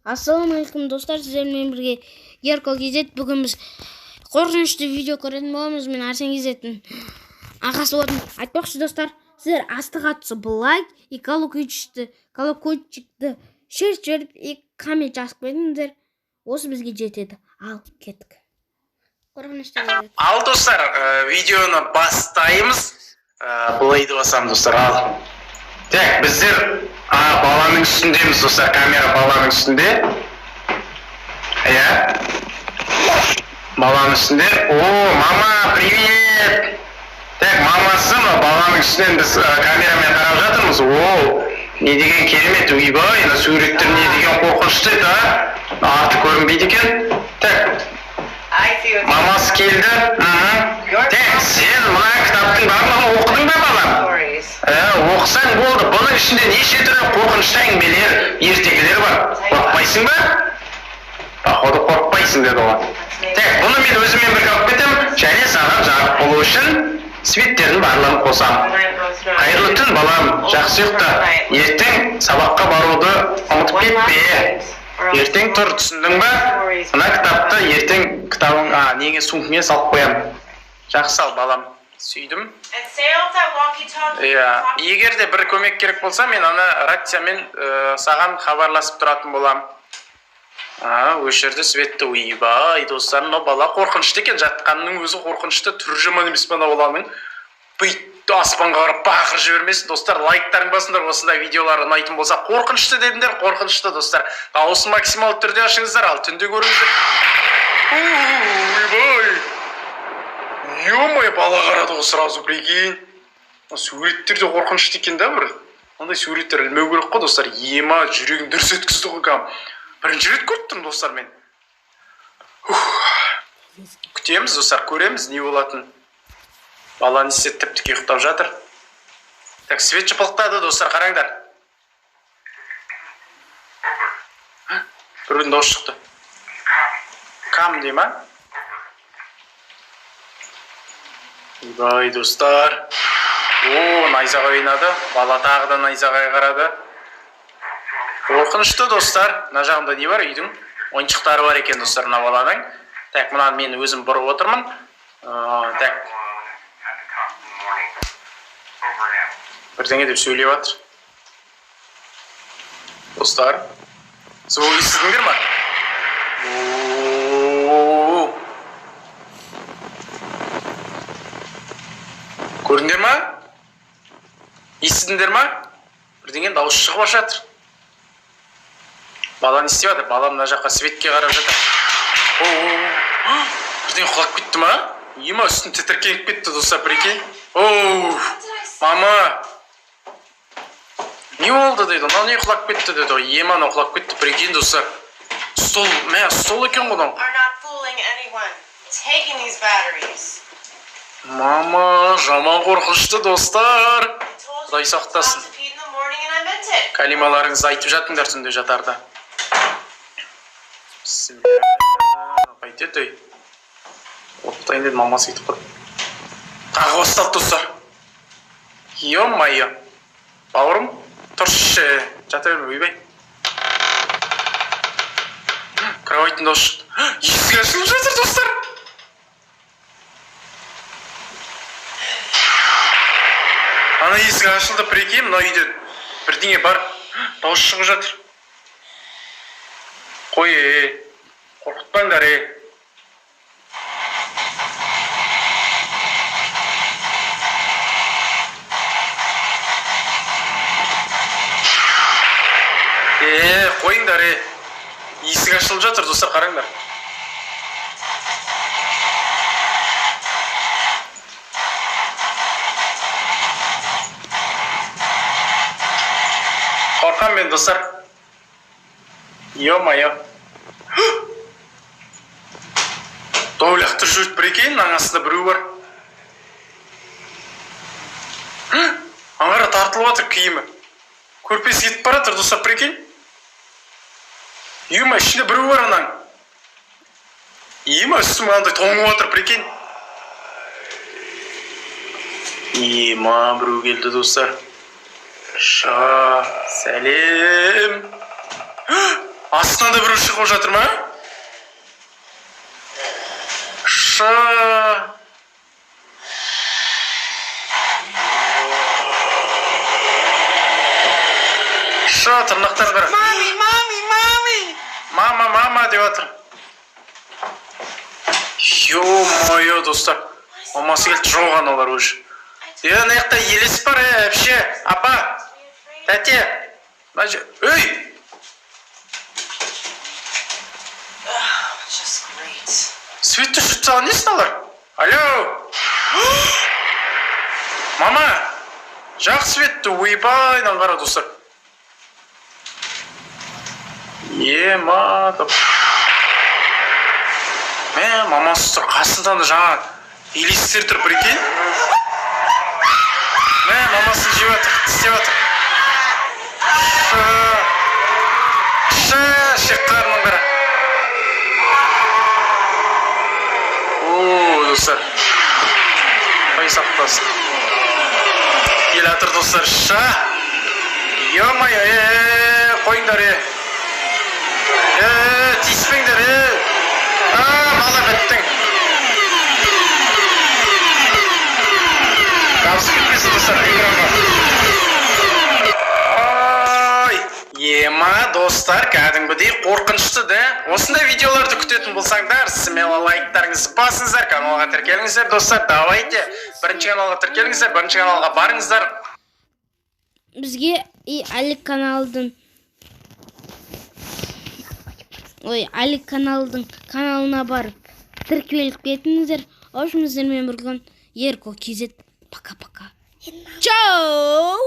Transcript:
Ассалаумағалейкум достар, сіздермен бірге Ерко KZ. Бүгін біз қорқынышты видео көретін боламыз. Мен Арсен KZ-тің ағасы болатын. Айтпақшы достар, сіздер астыға түсіп лайк и колокольчикті шерт жіберіп и коммент жазып кетіңіздер. Осы бізге жетеді. Ал кеттік. Қорқынышты видео. Ал достар, видеоны бастаймыз. Былайды басамын достар, ал. Так, біздер баланың үстіндеміз достар, камера баланың үстінде. Иә. Баланың үстінде. О, мама, привет! Так, мамасы мына баланың үстінен біз камерамен қарап жатырмыз. О, не деген керемет, ойбай, мына суреттер не деген қорқынышты, да? Арты көрінбейді екен. Так, мамасы келді. Так, сен мына кітаптың барлығын оқыдың ба, балам? Оқысаң болды. Бұның ішінде неше түрлі қорқынышты әңгімелер, ертегілер бар. Қорықпайсың ба? Походу қорықпайсың деді оған. Так, бұны мен өзіммен бірге алып кетемін және саған жарық болу үшін светтердің барлығын қосамын. Қайырлы түн, балам, жақсы ұйықта. Ертең сабаққа баруды ұмытып кетпе. Ертең тұр, түсіндің ба? Мына кітапты ертең кітабың, неңе, сумкаңа салып қоямын. Жақсы, ал балам, сүйдім. Иә, егер де бір көмек керек болса, мен ана рациямен саған хабарласып тұратын боламын. Өшірді светті. Ойбай, достар, мынау бала қорқынышты екен, жатқанның өзі қорқынышты, түрі жаман емес мына баланың. Бүйтіп аспанға қарап бақырып жібермесін, достар, лайктарың басыңдар, осындай видеолар ұнайтын болса, қорқынышты дедіңдер, қорқынышты, достар. Дауысын максималды түрде ашыңыздар, ал түнде көріңіздер. Ойбай! Ё-моё, бала қарады ғой сразу, прикинь. Суреттер де қорқынышты екен да бір. Мындай суреттер ілмеу керек қой, достар. Ема, жүрегім дүрс еткізді ғой кәдімгі. Бірінші рет көріп тұрмын, достар, мен. Күтеміз, достар, көреміз не болатынын. Бала не істеді, тіп-тіке ұйықтап жатыр. Так, свет жыпылықтады, достар, қараңдар. Біреудің дауысы шықты. Кам дей ма? Ойбай, достар. О, найзағай ойнады. Бала тағы да найзағай қарады. Қорқынышты, достар. Мына жағында не бар үйдің? Ойыншықтары бар екен, достар, мына баланың. Так, мынаны мен өзім бұрып отырмын. Так. Бірдеңе деп сөйлеп жатыр. Достар, звук естідіңдер ма? О-о-о. Көрдіңдер ма? Естідіңдер ма? Бірдеңенің дауысы шығып жатыр. Бала не істеп жатыр? Бала мына жаққа светке қарап жатыр. О-о-о. Бірдеңе құлап кетті ма? Ема, үстім тітіркеніп кетті, достар, прикинь. Оу, мама. Не болды дейді, мынау не құлап кетті деді. Ема, мынау құлап кетті, прикинь, достар. Стол, мә, стол екен ғой мынау. Мама, жаман қорқынышты, достар. Құдай сақтасын. Калималарыңызды айтып жатыңдар түнде жатарда. Қайтеді ей. Қорқытайын деді, мамасы кетіп қалды. Тағы басталды, достар. Ё-моё. Бауырым, тұршы, жата берме, ойбай. Кроваттың дауысы шықты. Есік ашылып жатыр, достар. Ана есік ашылды, прикинь, мына үйде бірдеңе бар. Дауыс шығып жатыр. Қой, қорқытпаңдар, е. Қойыңдар, е. Есік ашылып жатыр, достар, қараңдар. Қорқам мен, достар. Ё-моё. Дау лақтырып жүрді, прикинь, мынаның астында біреу бар. Аңғара тартылып жатыр киімі. Көрпесі кетіп бара жатыр, достар, прикинь. Ема, ішінде біреу бар анаң. Ема, үстім мынандай тоңып жатыр, прикинь. Ема, біреу келді, достар. Ша, сәлем. Астынан да біреу шығып жатыр ма? Ша. Ша, тырнақтар қара. Mommy, mommy, mommy. Мама, мама деп жатыр. Ё-моё, достар. Мамасы келді, жоқ аналар уже. Е, ана жақта елес бар, е, әпше, апа, тәте. Мына ей! Just great. Светті өшіріп тастаған несін алар? Алло! Мама! Жақ светті, ойбай, мынаны қара, достар. Ема, деп. Мә, мамасы тұр, қасында ана жаңа елестер тұр, прикинь. Мә, мамасын жеп жатыр, тістеп жатыр. Шы, шы, ішек қарнын қара. О, достар. Ой, сақтасын. Келе жатыр, достар. Ша. Ё-моё, е, қойыңдар, е. Е, тиіспеңдер, е. А, бала біттің. Дауысы кетпесін, достар, экранға. Ай, ема, достар, кәдімгідей қорқынышты да. Осындай видеоларды күтетін болсаңдар, смело лайктарыңызды басыңыздар, каналға тіркеліңіздер, достар. Давайте, бірінші каналға тіркеліңіздер, бірінші каналға барыңыздар. Бізге и Алик каналдың, ой, Алик каналдың каналына барып тіркеліп кетіңіздер. В общем, сіздермен бірге Ерко KZ. Пока пока, чао.